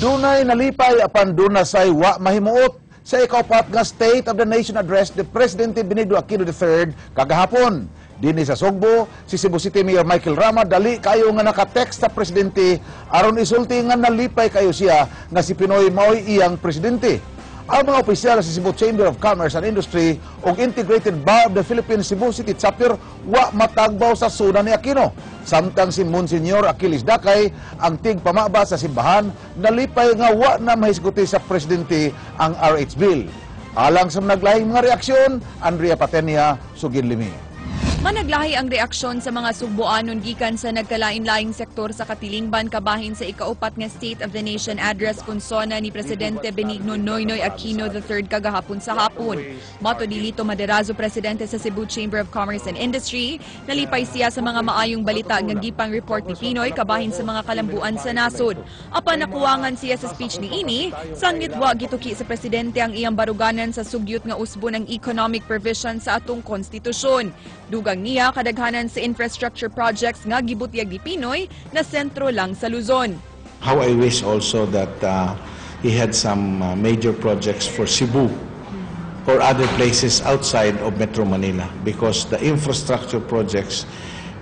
Dunay nalipay apan duna say wa mahimuot sa ikaupat nga State of the Nation Address ni Presidente Benigno Aquino III kagahapon. Dinhi sa Sugbo, si Cebu City Mayor Michael Rama dali kayo nga naka-text sa presidente aron isulti nga nalipay kayo siya nga si PNoy mao'y iyang presidente. Ang mga opisyal sa Cebu Chamber of Commerce and Industry ug Integrated Bar of the Philippines Cebu City Chapter wa matagbaw sa SONA ni Aquino. Samtang si Monsignor Achilles Dakay, ang tigpamaba sa simbahan, nalipay nga wa na mahisguti sa presidente ang RH Bill. Alang sa naglahing mga reaksyon, Andrea Patenia, Sugid Limi. Managlahi ang reaksyon sa mga Sugboanon gikan sa nagkalain-laing sektor sa katilingban kabahin sa ikaupat nga State of the Nation Address kon SONA ni Presidente Benigno Noynoy Aquino III kagahapon sa hapon. Matod ni Lito Maderazo, presidente sa Cebu Chamber of Commerce and Industry, nalipay siya sa mga maayong balita nga gipang report ni PNoy kabahin sa mga kalambuan sa nasod. Apan nakuwangan siya sa speech ni ini, sanglit wa gituki sa presidente ang iyang baruganan sa sugyot nga usbon ng economic provision sa atong konstitusyon. Dugang niya, kadaghanan sa infrastructure projects nga gibutyag ni PNoy na sentro lang sa Luzon. How I wish also that he had some major projects for Cebu or other places outside of Metro Manila, because the infrastructure projects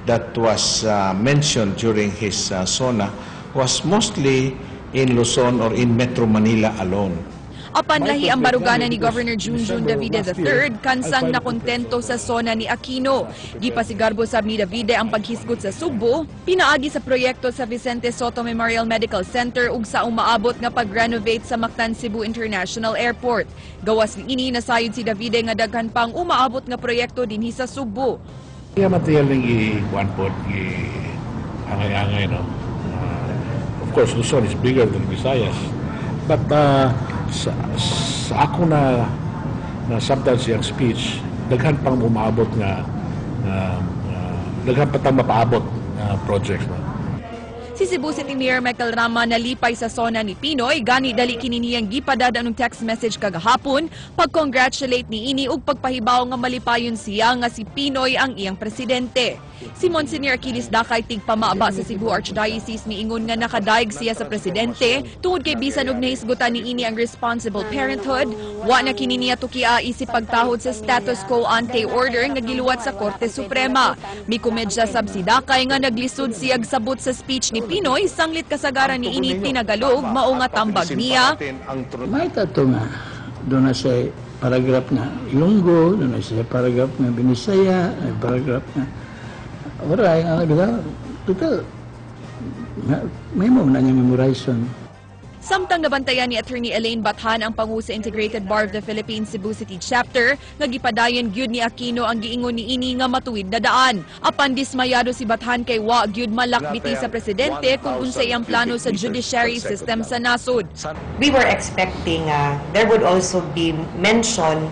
that was mentioned during his SONA was mostly in Luzon or in Metro Manila alone. Apan lahi ang baruganan ni Governor Junjun Davide III kansang nakontento sa SONA ni Aquino. Gipasigarbo sab ni Davide ang paghisgot sa Sugbo, pinaagi sa proyekto sa Vicente Sotto Memorial Medical Center ug sa umaabot nga pag-renovate sa Mactan Cebu International Airport. Gawas niini, nasayod si Davide nga daghan pang umaabot nga proyekto dinhi sa Sugbo. Iya material ning i-kuan pod, i angay-angay, no. Of course, Luzon is bigger than Visayas. But sa ako na na sabtan siyang speech, daghan pang umaabot nga nga nga daghan pa tang mapaabot nga projects, no. Si Cebu City Mayor Michael Rama nalipay sa SONA ni PNoy, gani dali kini niyang gipadada ng text message kagahapon, pag-congratulate ni ini ug pagpahibaw nga malipayon siya nga si PNoy ang iyang presidente. Si Monsignor Achilles Dakay, tigpamaba sa Cebu Archdiocese, miingon nga nakadaig siya sa presidente tungod kay bisan og nahisgutan ni ini ang responsible parenthood, wa na kini niya tukia isip pagtahod sa status quo ante order nga giluwat sa Korte Suprema. Mikomedya sab si Dakay nga naglisod siyag sabot sa speech ni PNoy sanglit kasagaran ni ini tinagalog, mao nga tambag niya. May tato nga, duna sa paragraph nga Ilonggo, duna sa paragraph nga Binisaya, may paragraph nga Oray, ang di ba? Total, may mo na niya memorization. Samtang nabantayan ni Attorney Elaine Bathan, ang pangu sa Integrated Bar of the Philippines Cebu City Chapter, nga gipadayon gyud ni Aquino ang giingon ni ini nga matuwid na daan. Apan dismayado si Bathan kay wa gyud malakbiti sa presidente kung unsay ang plano sa judiciary system sa nasod. We were expecting there would also be mention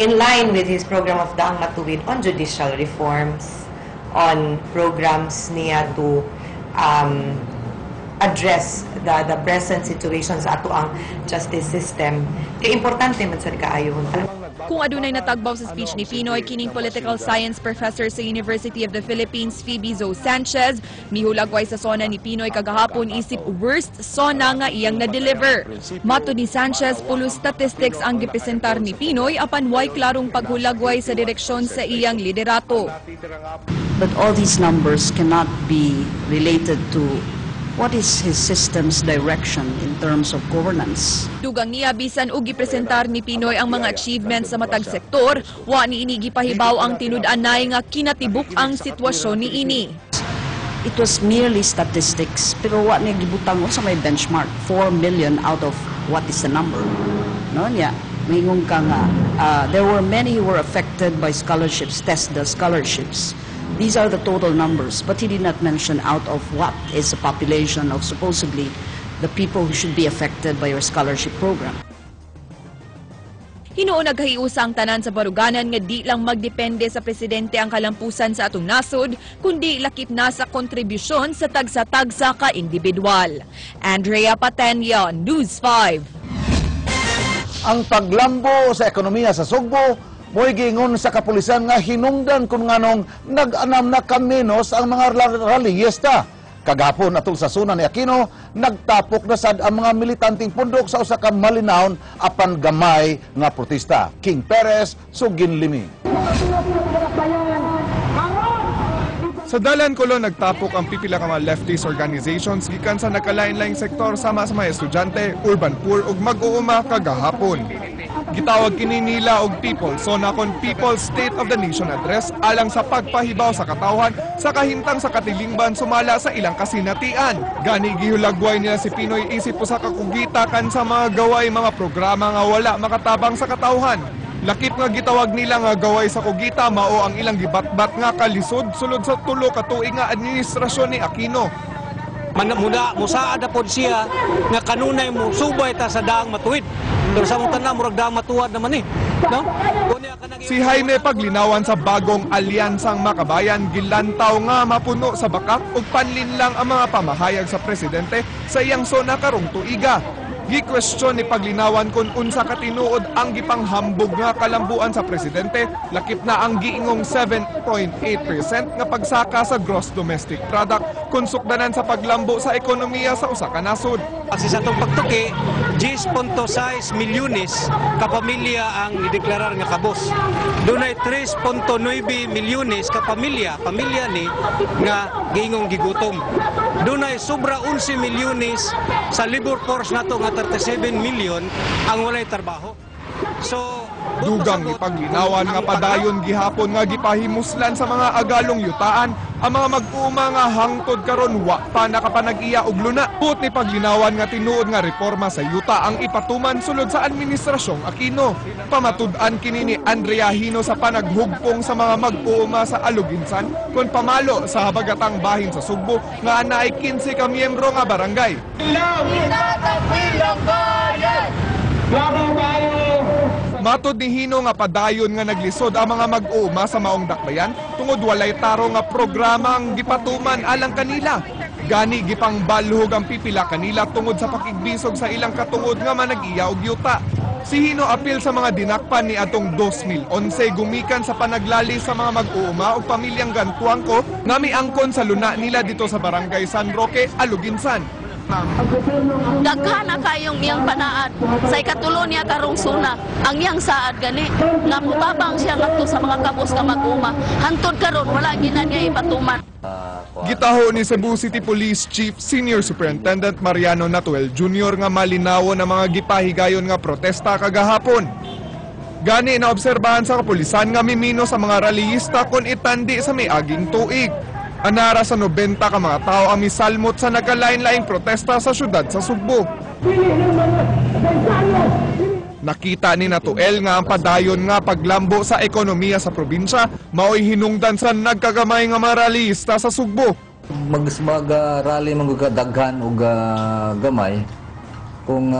in line with his program of Daang Matuwid on judicial reforms, on programs niya to address the present situation sa atoang justice system. Kay importante man sad kaayo. Kung adunay natagbaw sa speech ni PNoy, kining political science professor sa University of the Philippines, Phoebe Zo Sanchez, mihulagway sa SONA ni PNoy kagahapon isip worst SONA nga iyang na-deliver. Matod ni Sanchez, pulos statistics ang gipresentar ni PNoy apan way klarong paghulagway sa direksyon sa iyang liderato. But all these numbers cannot be related to what is his system's direction in terms of governance. Dugang niya, bisan og gipresentar ni PNoy ang mga achievements sa matag sektor, wa ni ini gipahibaw ang tinud-anay nga kinatibuk ang sitwasyon ni ini. It was merely statistics, pero wa niya gibutang sa may benchmark, 4 million out of what is the number. No niya, maingon ka nga, there were many who were affected by scholarships, TESDA scholarships. These are the total numbers, but he did not mention out of what is the population of supposedly the people who should be affected by your scholarship program. Hinuon naghiusa ang tanan sa baruganan nga di lang magdepende sa presidente ang kalampusan sa atong nasod, kundi lakip na sa kontribusyon sa tagsa-tagsa ka individual. Andrea Patenya, News 5. Ang paglambo sa ekonomiya sa Sugbo, mo'y giingon sa kapulisan nga hinungdan kung nganong nag-anam na kaminos ang mga rallyista. Kagahapon atol sa SONA ni Aquino, nagtapok na sad ang mga militanteng pundok sa usa ka malinawon apan gamay nga protesta. King Perez, Suginlimi. Sa Dalan Colon, nagtapok ang pipila ka mga leftist organizations gikan sa nagkalain-laing sektor sama sa mga estudyante, urban poor ug mag-uuma kagahapon. Gitawag kini nila og People Sona kon People's State of the Nation Address alang sa pagpahibaw sa katawhan sa kahimtang sa katilingban sumala sa ilang kasinatian. Gani gihulagway nila si PNoy isip usa ka kugita kan sa mga gaway mga programa nga wala makatabang sa katawhan. Lakip nga gitawag nila nga gaway sa kugita mao ang ilang gibatbat nga kalisod sulod sa 3 ka tuig nga administrasyon ni Aquino. Man, muna musaad na pod siya nga kanunay mo subay ta sa daang matuwid. Pero sa mong tanan, murag daang matuwad naman eh. No? Unya kanang Si Jaime Paglinawan sa bagong Alyansang Makabayan gilantaw nga mapuno sa bakak ug panlinlang ang mga pamahayag sa presidente sa iyang SONA karong tuiga. Gi-question ni Paglinawan kung unsa katinuod ang gipanghambog nga kalambuan sa presidente, lakip na ang giingong 7.8% nga pagsaka sa gross domestic product kung sukdanan sa paglambo sa ekonomiya sa usa ka nasod. Kasi sa atong pagtuki, 10.6 milyones ka pamilya ang gideklarar nga kabos. Dunay 3.9 milyones ka pamilya, pamilya ni nga giingong gigutom. Dunay sobra 11 milyones sa labor force nato nga 37 million ang walay trabaho. So, Dugang ni Paglinawan nga padayon gihapon nga gipahimuslan sa mga agalong yutaan ang mga mag-uuma nga hangtod karon wa pa nakapanag-iya og luna. Buot ni Paglinawan nga tinuod nga reforma sa yuta ang ipatuman sulod sa administrasyong Aquino. Pamatud-an kini ni Andrea Hino sa panaghugpong sa mga mag-uuma sa Aloguinsan kon pamalo sa habagatang bahin sa Sugbo nga anaay 15 ka miyembro nga barangay. Matod ni Hino nga padayon nga naglisod ang mga mag-uuma sa maong dakbayan tungod walay taro nga programa ang gipatuman alang kanila. Gani gipangbalhog ang pipila kanila tungod sa pakigbisog sa ilang katungod nga manag-iya og yuta. Si Hino apil sa mga dinakpan ni atong 2011 gumikan sa panaglali sa mga mag-uuma og pamilyang Gantuangco nga miangkon sa luna nila dito sa barangay San Roque, Aloguinsan. Daghan na kayong iyang panaad. Sa ikatulo niya karong SONA, ang iyang saad gani nga mutabang siya ngadto sa mga kabos nga mag-uma. Hantod karon wala gina niya ipatuman. Gitaho ni Cebu City Police Chief Senior Superintendent Mariano Natuel Jr. nga malinawon ang mga gipahigayon nga protesta kagahapon. Gani na obserbahan sa kapulisan nga mimino sa mga rallyista kung itandi sa miaging tuig. Anara sa 90 ka mga tao ang misalmot sa nagkalain-laing protesta sa syudad sa Sugbo. Nakita ni Natuel nga ang padayon nga paglambo sa ekonomiya sa probinsya mao'y hinungdan sa nagkagamay nga mga rallyista sa Sugbo. Mag rally man gud ka daghan og gamay kung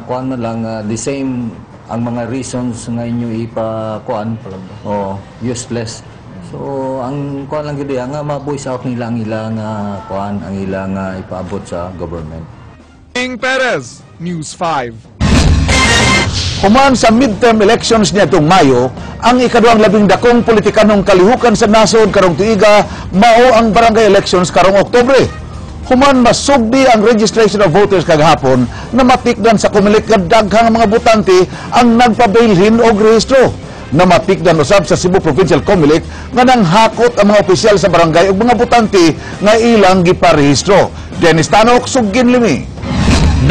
kuan man lang the same ang mga reasons nga inyo ipa kuan, oh, useless. So ang kuan lang gid nga ma-voice out nila ang ilang kuan, ang ilang ipaabot sa government. Ing Perez, News 5. Human sa midterm elections niadtong Mayo, ang ikaduhang labing dakong politikanong kalihukan sa nasod karong tuiga mao ang barangay elections karong Oktubre. Human masugdi ang registration of voters kagahapon, namatikdan sa Comelec nga daghang mga botante ang nagpabilhin og rehistro. Namatikdan usab sa Cebu Provincial Comelec nga nanghakot ang mga opisyal sa barangay ug mga botante nga ilang giparehistro. Dennis Tanok, Suginlimi.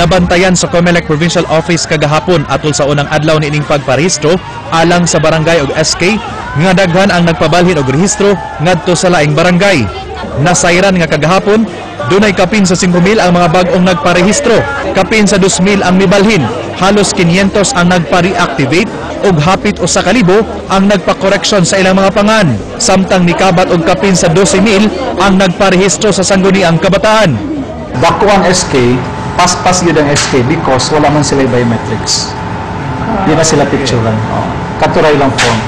Nabantayan sa Comelec Provincial Office kagahapon atol sa unang adlaw niining pagparehistro alang sa barangay og SK nga daghan ang nagpabalhin og rehistro ngadto sa laing barangay. Nasayran nga kagahapon dunay kapin sa 5,000 ang mga bag-ong nagparehistro, kapin sa 2,000 ang mibalhin, halos 500 ang nagpa-reactivate ug hapit 1,000 ang nagpa-correction sa ilang mga pangan. Samtang nikabat og kapin sa 12,000 ang nagparehistro sa Sangguniang Kabataan. Dako ang SK, paspas yun ang SK because wala man sila biometrics. Di na sila picturean. Oh. Katuray lang form.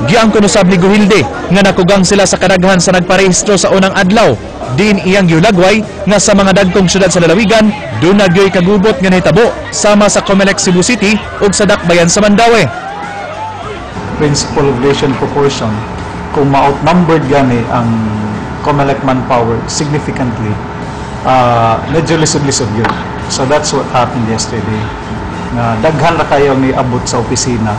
Giangkon usab ni Guhilde nga nakugang sila sa kadaghan sa nagparehistro sa unang adlaw. Diin iyang giulagway nga sa mga dagkong syudad sa lalawigan, duna gyoy kagubot nga nahitabo sama sa Comelec Cebu City ug sa Dakbayan sa Mandaue. Principle of ratio and proportion, kung ma-outnumbered gani ang COMELEC manpower significantly, medyo lisod-lisod yun. So that's what happened yesterday. Nga daghan ra kayo ang niabot sa opisina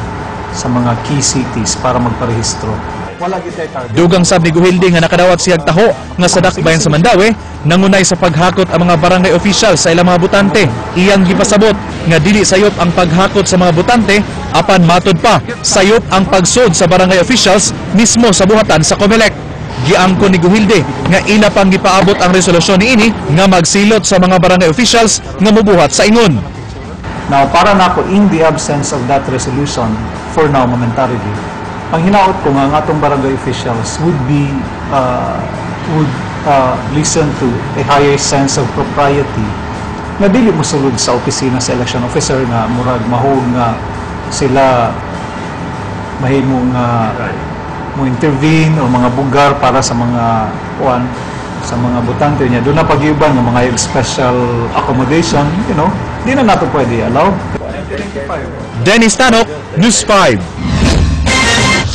sa mga key cities para magparehistro. Wala gyud tay target. Dugang sab ni Gujilde nga nakadawat siyag taho nga sa dakbayan sa Mandaue, nangunay sa paghakot ang mga barangay official sa ilang mga botante. Iyang gipasabot nga dili sayop ang paghakot sa mga botante, apan matod pa sayop ang pagsud sa barangay officials mismo sa buhatan sa COMELEC. Giangkon ni Gujilde nga ila pang gipaabot ang resolusyon niini nga magsilot sa mga barangay officials nga mobuhat sa ingon. Now, para nako, in the absence of that resolution, for now, momentarily, ang hinaot ko nga ang atong barangay officials would listen to a higher sense of propriety nga dili mo sulod sa opisina sa election officer nga murag mahog nga sila mahimo nga mo intervene o mga bugar para sa mga kuan, sa mga botante niya. Doon na pag-iuban nga mga special accommodation, di na nato pwede allow. Dennis Tanok, News 5.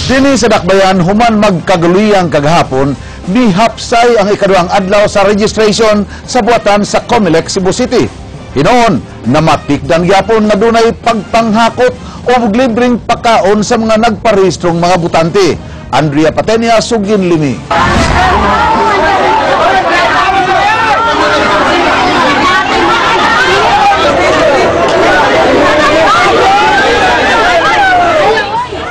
Dini sa Dakbayan, human magkaguluyang kagahapon, mihapsay ang ikaduhang adlaw sa registration sa buhatan sa COMELEC Cebu City. Hinoon, namatikdan gyapon nga dunay pagpanghakot o libreng pakaon sa mga nagparehistrong mga botante. Andrea Patenia, Sugin Limi.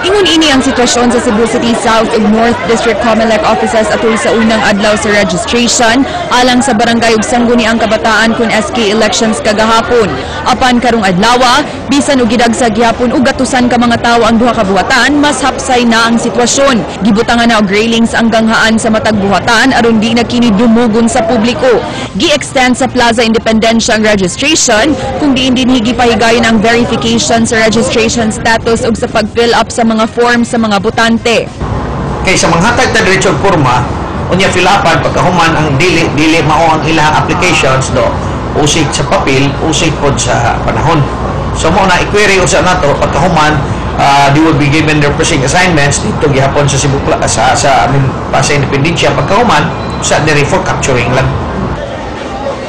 Ingon ini ang sitwasyon sa Cebu City South ug North District COMELEC offices atol sa unang adlaw sa registration alang sa barangay ug sangguniang kabataan kun SK elections kagahapon. Apan karong adlawa, bisan og gidagsa gihapon og gatusan ka mga tawo ang duha ka buhatan, mas hapsay na ang sitwasyon. Gibutangan na og railings ang ganghaan sa matag buhatan aron di na kini dumugon sa publiko. Gi-extend sa Plaza Independencia ang registration kung diin dinhi gipahigayon ang verification sa registration status ug sa pag-fill up sa mga form sa mga botante. Kaysa manghatag ta diretso og porma, unya fill upan pagkahuman ang dili dili mao ang ilang applications do, usig sa papel, usig pod sa panahon. So mo na i-query usa nato pagkahuman, they will be given their precinct assignments dito gihapon sa Cebu sa I mean, Plaza Independencia, pagkahuman sa diri for capturing lang.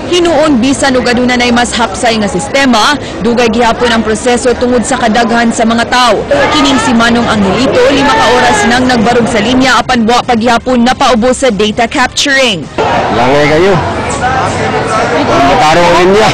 Hinuon bisan og aduna nay mas hapsay nga sistema, dugay gihapon ang proseso tungod sa kadaghan sa mga tawo. Kining si Manong Angelito, 5 ka oras nang nagbarog sa linya apan wa pa gihapon napaubos sa data capturing. Langay kayo. Matarong linya.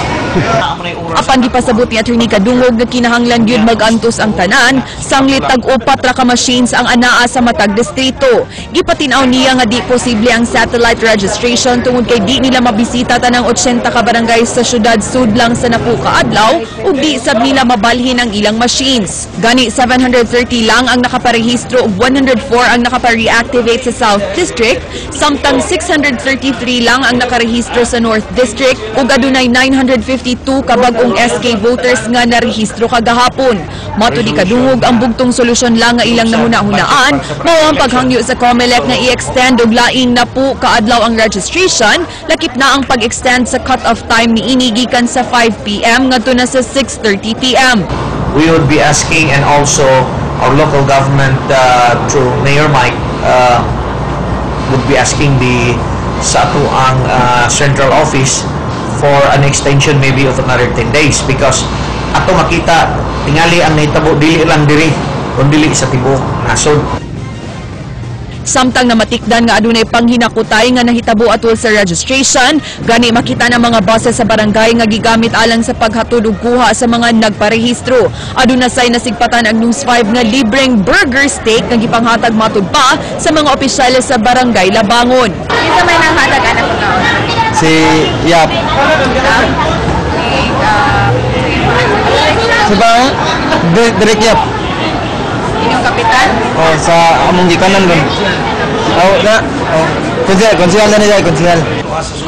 Apan gipasabot ni Attorney Kadungog nga kinahanglan gyud mag-antos ang tanan, sanglit tag-upat ra ka machines ang anaa sa matag distrito. Gipatin-aw niya nga di posible ang satellite registration tungod kay di nila mabisita tanang 80 ka barangay sa syudad sudlang sa napu ka adlaw ug di sab nila mabalhin ang ilang machines. Gani 730 lang ang nakaparehistro ug 104 ang nakapa-reactivate sa South District, samtang 633 lang ang nakarehistro sa North District ug adunay 952 ka bag-ong SK voters nga narehistro kagahapon. Matud ni Kadungog, ang bugtong solusyon lang nga ilang nahuna-hunaan mao ang paghangyo sa COMELEC nga i-extend og laing napu kaadlaw ang registration, lakip na ang pag-extend sa cut-off time niini gikan sa 5 p.m. ngadto na sa 6:30 p.m. We would be asking, and also our local government through Mayor Mike would be asking the sa atoang central office for an extension maybe of another 10 days, because ato makita tingali ang nahitabo dili lang diri kun dili sa tibuok nasod. Samtang namatikdan nga adunay panghinakutay nga nahitabo atol sa registration, gani makita ng mga base sa barangay nga gigamit alang sa paghatod og kuha sa mga nagparehistro. Aduna say nasigpatan ang News 5 nga libreng burger steak nga gipanghatag matud pa sa mga opisyales sa barangay Labangon. Kinsa may nanghatag anak ko? Si Yap. Si ba? Direk Yap. Inyong kapitan? Oh, sa among gikanan ron. Oh, na. Oh. Konsehal, konsehal na nila, konsehal.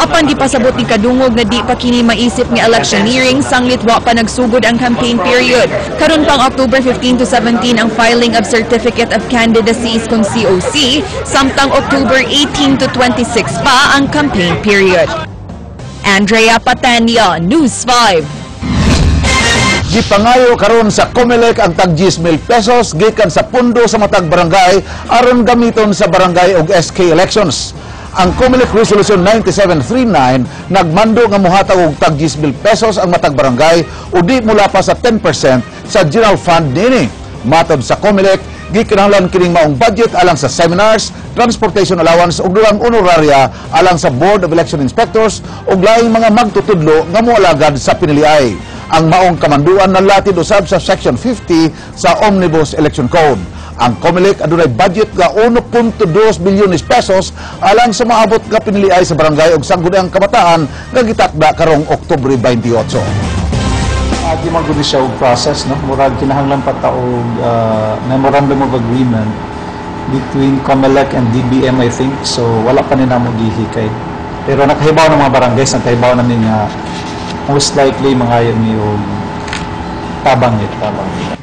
Apan gipasabot ni Kadungog nga di pa kini maisip nga electioneering sanglit wa pa nagsugod ang campaign period. Karon pang October 15 to 17 ang filing of Certificate of Candidacies kung COC, samtang October 18 to 26 pa ang campaign period. Andrea Patania, News 5. Gipangayo karon sa COMELEC ang tag 10,000 pesos gikan sa pundo sa matag barangay aron gamiton sa barangay og SK elections. Ang COMELEC Resolution 9739 nagmando nga mohatag og tag 10,000 pesos ang matag barangay o di molapas sa 10% sa general fund niini. Matod sa COMELEC, gikinahanglan kining maong budget alang sa seminars, transportation allowance ug dugang honoraria alang sa Board of Election Inspectors ug laing mga magtutudlo nga moalagad sa piniliay. Ang maong kamanduan nalatid usab sa Section 50 sa Omnibus Election Code. Ang COMELEC adunay budget nga 1.2 bilyones pesos alang sa maabot nga piniliay sa barangay ug sangguniang kabataan nga gitakda karong Oktubre 28. Agi man gud siya og process, no? Murag kinahanglan pa ta og memorandum of agreement between COMELEC and DBM, I think. So wala pa ni namo gihikay. Pero nakahibaw ng mga barangays, nakahibaw na mi nga most likely mangayo mi og tabang it, tabang.